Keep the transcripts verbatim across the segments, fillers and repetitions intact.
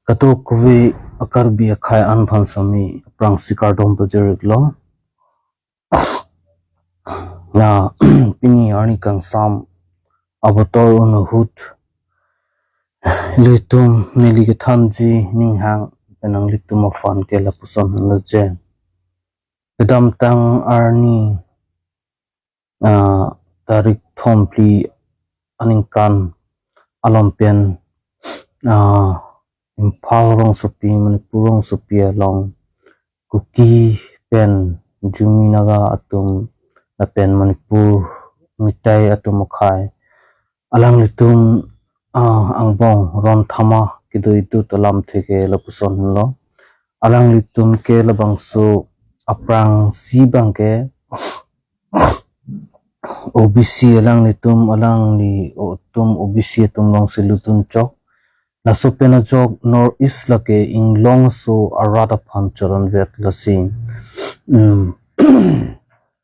Kadokave a-Karbi akhei an aphan sitame aphrangsi kardom pajir-iklo. Ya, pini arni kangsam abotor un ahut ilitum neli kethanji ninghang pen nanglitum aphan ke lapuson henlo je. Kedamtang arni, ah, tarik thomphli aningkan along pen, ah, Imphal rongsopi, Manipur rongsopi along Kuki pen Zeme Naga atum lapen Manipur Meitei atum akhei alanglitum, ah, angbong ron thama kedo-idut alamthe ke lapuson henlo. Alanglitum ke labangso aphrangsi abang ke O B C alanglitum, alangli atum O B C atum alongsi lutdun chok. Laso pen ajok North East lake inglong aso arat aphan cholonvet lasi. Hmm.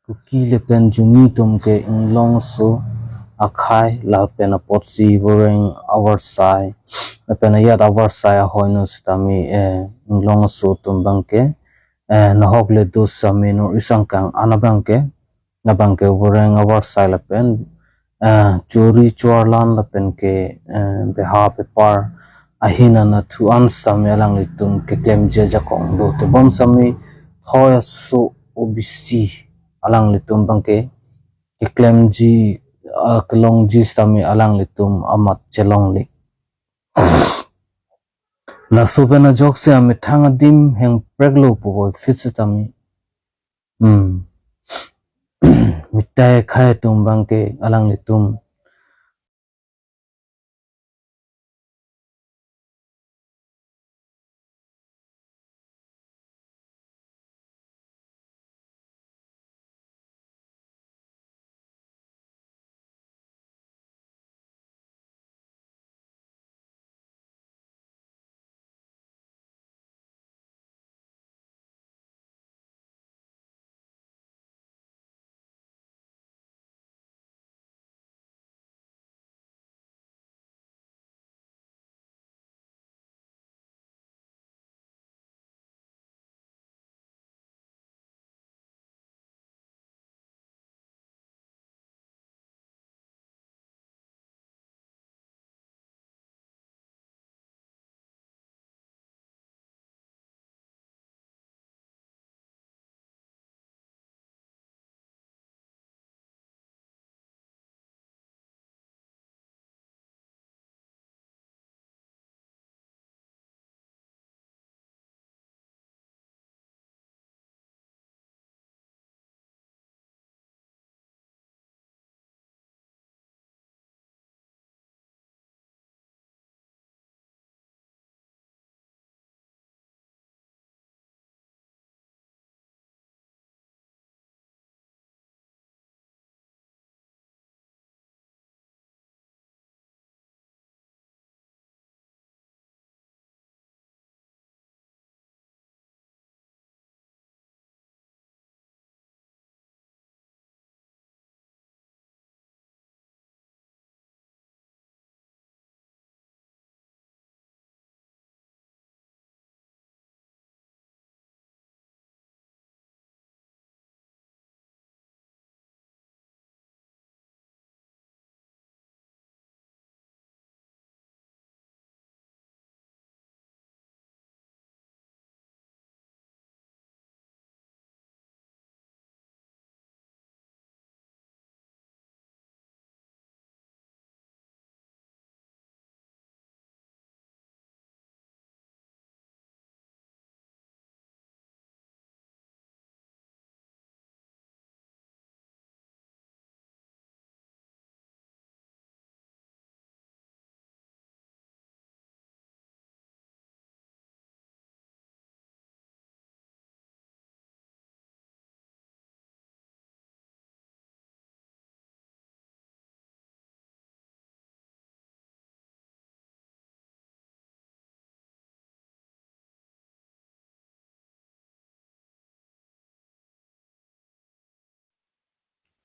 Kuki lapen Zeme atum ke inglong aso akhei lapen apotsi voreng avarsai lapen ajat avarsai ahoi no sitame, eh, inglong aso atum abang ke, eh, nahok le do sitame North East angkang an abang ke, labang ke voreng avarsai lapen, eh, chori choarlan lapen ke, eh, beha bepar ahin anatthu an sitame alanglitum keklemji ajakong do. Tebon sitame thoi aso O B C alanglitum abang ke keklemji, ah, kelongji sitame alanglitum amat chelongle. Laso pen ajoksi amethang adim hengpreklo puvoiphit sitame, hmm, Meitei akhei atum abang ke alanglitum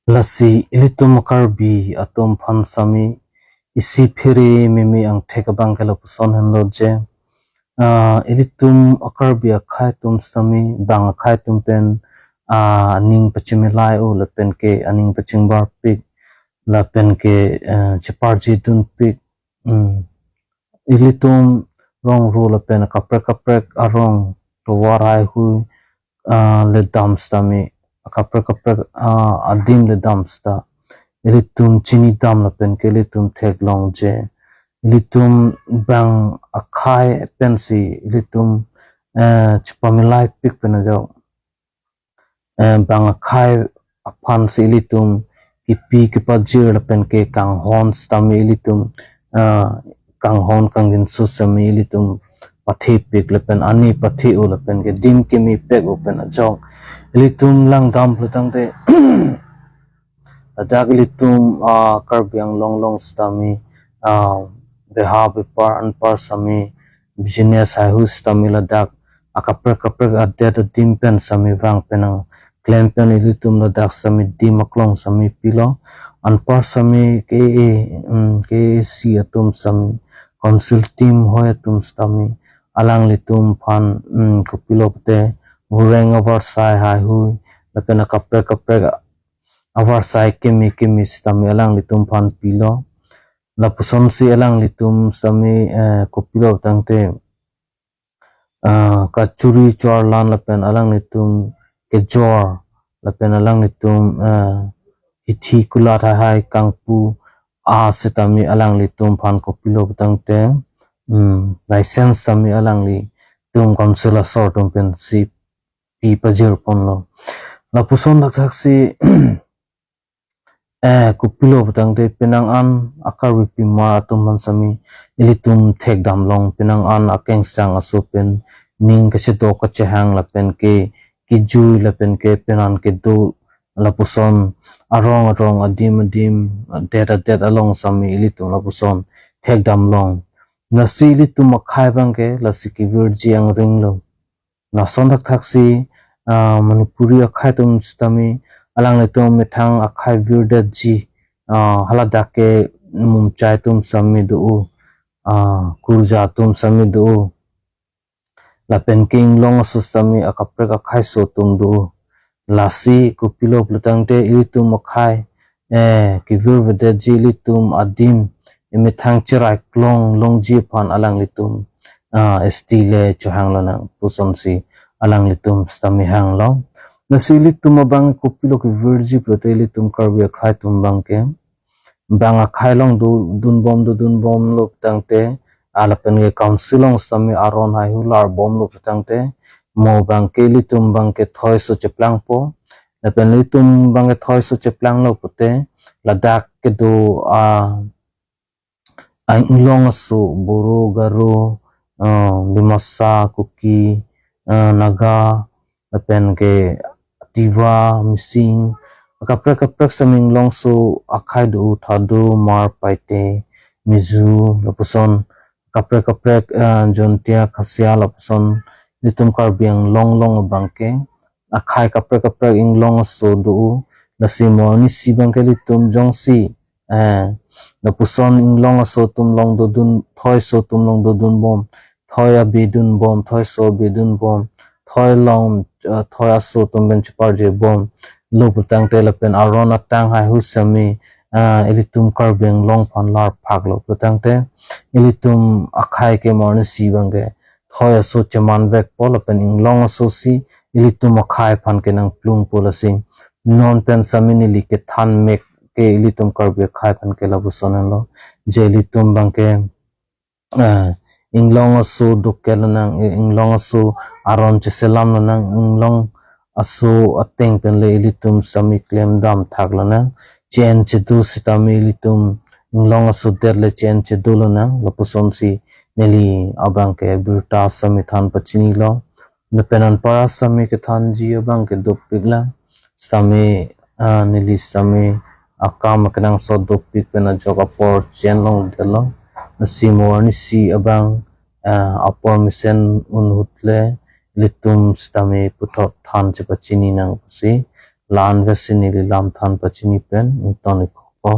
Lasi ilitum Karbi atum aphan sitame isi phere meme angthek abang ke lapuson henlo je. ah, ilitum a-Karbi akhai atum sitame bang akhai atum pen, ah, aning pachimilai-o lapen ke aning pachingbarpik lapen ke, eh, chiparjidunpik. Hmm. Ilitum rong ro lapen kaprek kaprek arong tovar haihui, ah, ledam sitame, kaprek kaprek, ah, adim ledam sita ilitum chinidam lapen ke ilitum theklongji. Ilitum bang akhai pensi ilitum, eh, chipamilaipik pen ajok, eh, bang akhai aphansi ilitum kipi kipajir lapen ke kanghon sitame ilitum, ah, kanghon kangjinso sitame ilitum pathepik lapen ani pathe-o lapen ke dim kemepek-o pen ajok ilitum langdam pulotangte, ladak ilitum, ah, Karbi Anglong along sitame, ah, beha bepar anpar sitame business haihui sitame ladak akaprek kaprek adet adim pen sitame vang pen nangklem pen ilitum ladak sitame dim aklong sitame pilo. Anpar sitame K A, mm, K A C atum sitame, council team hoi atum sitame alanglitum aphan, mm, kopilo pute, hureng avarsai haihui lapen akaprek kaprek avarsai keme keme sitame alanglitum aphan pilo. Lapusonsi alanglitum sitame, eh, kopilo tangte, ah, kachuri chorlan lapen alanglitum kejor lapen alanglitum, eh, hithi kulat haihai kangpu a sitame alanglitum aphan kopilo tangte, hmm, license sitame alanglitum council asor atum pensi pi pajirponlo. Lapuson thakthaksi, eh, kopilo putangte penang an a-Karbi pimar atum aphan sitame ilitum thekdamlong, penang an akengsang aso pen ning kachedok kachehang lapen ke kejui lapen ke penan kedo lapuson arong arong adim adim adet adet along sitame ilitum lapuson thekdamlong. Lasi ilitum akhai abangke lasi kevirji angringlo. Lason thakthaksi, ah, Manipuri akhai atum sitame alanglitum methang akhai virdetji, ah, haladak ke mumchai atum sitame do, ah, kurja atum sitame do. Lapen ke inglong aso sitame akaprek akhai aso atum do. Lasi kopilo pulotangte ilitum akhai, eh, kevirvedetji ilitum adim emethang cherai klong longji aphan alanglitum, ah, S T le chohanglonang pusonsi alanglitum sitame hanglo. Lasi ilitum abang kopilo kevirji pulote ilitum Karbi akhai atum abangke bang akhai along do dunbom do dunbomlo putangte, ah, lapen ke council along sitame aron haihui larbomlo putangte, mo abangke ilitum abangke thoi aso cheplangpo, lapen ilitum abangke thoi aso cheplanglo pute, ladak kedo, ah, a-inglong aso Boro, Garo, ah, Dimasa, Kuki, ah, Naga, lapen ke Tiwa, Mising, kaprek kaprek sitame inglong aso akhai do, Thadou, Hmar, Paite, Mizo, lapuson kaprek kaprek, ah, Jaintia, Khasia, lapuson ilitum Karbi Anglong along abangke akhai kaprek kaprek inglong aso do. Lasi mo arnisi abangke ilitum jongsi, eh, lapuson inglong aso atum along dodun, thoi aso atum along dodunbom, thoi abi dunbom, thoi aso abi dunbom, thoi along, eh, thoi aso atum pen cheparjebomlo putangte lapen aron atang haihui sitame, ah, ilitum Karbi Anglong aphan larphaklo putangte, ilitum akhai ke mo arnisi abangke thoi aso chemanvekpo lapen inglong aso si ilitum akhai aphan ke nangplungpo. Lasi non pen sitame neli kethan mek ke ilitum Karbi akhai aphan ke lapuson henlo, je ilitum abangke, ah, inglong aso dokelonang, eh, inglong aso aron cheselamlonang, inglong aso ateng pen le ilitum sitame klemdam thaklonang, che-en chedo sitame ilitum inglong aso det le che-en chedolonang, lapusonsi neli abangke birta sitame than pachinilo. Lapen anpar sitame kethanji abangke dopiklang. Sitame, ah, neli sitame akam akenangsot dopik pen ajok apor che-en longdetlo. Lasi mo arnisi abang, ah, apor mesen un ahut le ilitum sitame puthot than chepachininang pusi la-an vesi neli lam than pachini pen ington-ikpo.